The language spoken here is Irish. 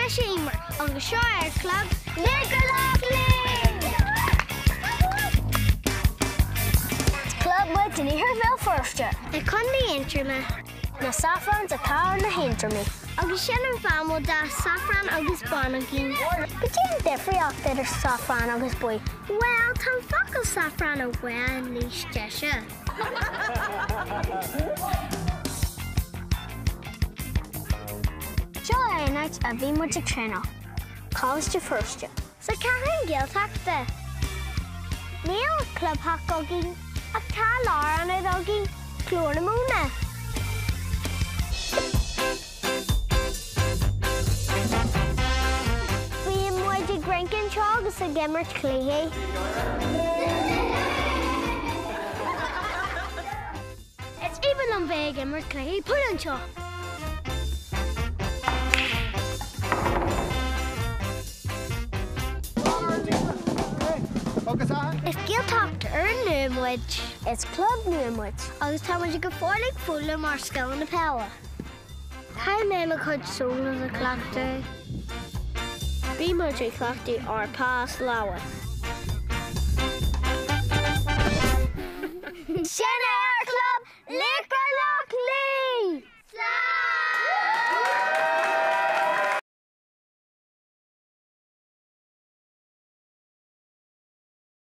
mise Emer agus seo é Club Laochra Loch Linn! Is club muid in Iarthar Bhéal Feirste. I Contae Aontroma. Na Saffrons atá ar na hAontromaigh. Agus sin an fáth a bhfuil dath safrán agus bán againn. Cad é an difríocht idir safrán agus buí? Bhuel, tá an focal safrán i bhfad níos deise. Seo é an áit a bhí muid ag traenáil, Coláiste Feirste. Sa Cheathrú Gaeltachta. Níl clubtheach againn ach tá lárionad againn, Glór na Móna. Bíonn muid ag rince anseo agus ag imirt cluichí. Is aoibhinn liom bheith ag imirt cluichí pool anseo. Is Gaeltacht úrnua muid. Is club nua muid. Agus tá muid go fóill ag foghlaim ár scileanna peile. Caithfidh mé mo chuid solos a chleachtadh. Bhí muid ag cleachtadh ár pas láimhe. Sin é!